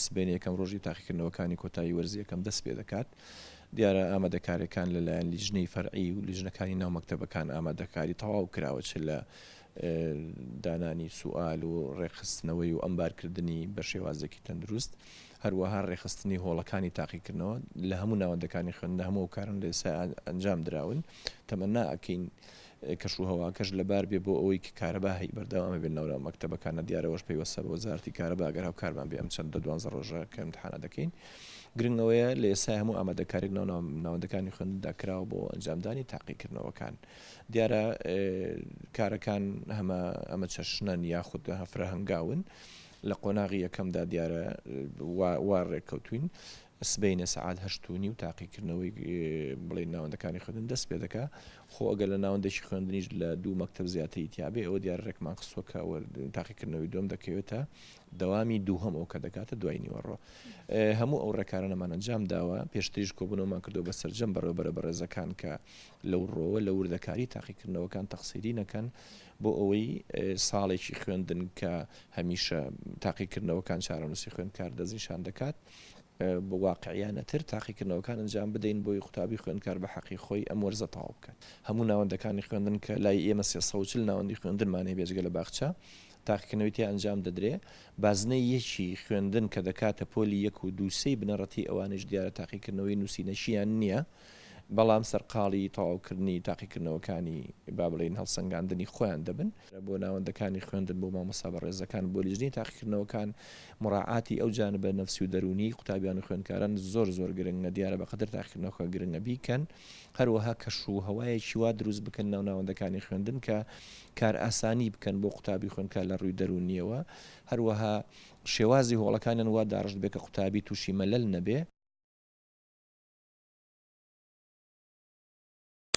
سبەینێ یەکەم ڕۆژی تاقیکردنەوەکانی کۆتایی وەرزی یەکەم دەست پێدەکات، دیارە ئامادەکاریەکان لەلایەن لیژنەی فەرعی و لیژنەکانی ناو مەکتەبەکان ئامادەکاری تەواو کراوە چ لە دانانی سوئال و ڕێکخستنەوەی و ئەمبارکردنی بە شێوازێکی تەندروست هەروەها ڕێکخستنی هۆڵەکانی تاقیکردنەوە لە هەموو ناوەندەکانی خوێندن هەموو ئەو کارانە لە ئێستا ئەنجام دراون تەمەنا ئەکەین کەش و هەواکەش لەبار بێ بۆ ئەوەی کە کارەبا هەی بەردەوام هەبێت ناو مەکتەبەکانە دیارە ئەوەش پەیوەستە بە وەزارەتی کارەبا ئەگەر هاوکارمان بێ ئەم چەند دە دوانزە ڕۆژە کە ئیمتحانە دەکەین گرنگ ئەوەیە لە ئێستای هەموو ئامادەکاریەک ناو ناوەندەکانی خوێندندا کراوە بۆ ئەنجامدانی تاقیکردنەوەکان دیارە کارەکان هەمە ئەمە چەشنەن یاخود هەفرە هەنگاون لە قۆناغی یەکەمدا دیارە وا ڕێککەوتوین سبەینێ سەعات 8:30 تاقیکردنەوەی بڵێین ناوەندەکانی خوێندن دەست پێ دەکا، خۆ ئەگەر لە ناوەندێکی خوێندنیش لە دوو مەکتەب زیاتری تیا بێ ئەوە دیارە ڕێکمان خستووە کە ئەوە تاقیکردنەوەی دووەم دەکەوێتە دەوامی دووهەم ئەو کە دەکاتە دوای نیوەڕۆ. هەموو ئەو ڕێکارانەمان ئەنجام داوە، پێشتریش کۆبوونەوەمان کردووە بە سەرجەم بەڕێوەبەرە بەڕێزەکان کە لەو ڕۆوە لە وردەکاری تاقیکردنەوەکان تەقسیری نەکەن بۆ ئەوەی ساڵێکی خوێندن کە هەمیشە تاقیکردنەوەکان چارەنووسی خوێندکار دەستنیشان دەکات بە واقعیانەتر تاقیکردنەوەکان ئەنجام بدەین بۆی قوتابی خوێندکار بە حەقی خۆی ئەم وەرزە تەواو بکات. هەموو ناوەندەکانی خوێندن کە لای ئێمە 340 ناوەندی خوێندنمان هەیە بێجگە لە باخچە تاقیکردنەوەی تیا ئەنجام دەدرێ، بازنەی یەکی خوێندن کە دەکاتە پۆلی یەک و دوو سێی بنەڕەتی ئەوانەیش دیارە تاقیکردنەوەی نووسینەکییان نییە بەڵام سەرقاڵی تەواوکردنی تاقیکردنەوەکانی با بڵێین هەڵسەنگاندنی خۆیان دەبن. بۆ ناوەندەکانی خوێندن، بۆ مامۆستا بەڕێزەکان، بۆ لیژنەی تاقیکردنەوەکان، موراعاتی ئەو جانبە نەفسی و دەروونیەی قوتابیان و خوێندکاران زۆر زۆر گرنگە، دیارە بەقەدەر تاقیکردنەوەکە گرنگە بیکەن، هەروەها کەش و هەوایەکی وا دروست بکەن ناو ناوەندەکانی خوێندن کە کارئاسانی بکەن بۆ قوتابی خوێندکار لە ڕووی دەروونیەوە، هەروەها شێوازی هۆڵەکانیان وا داڕشت بێ کە قوتابی تووشی مەلەل نەبێ.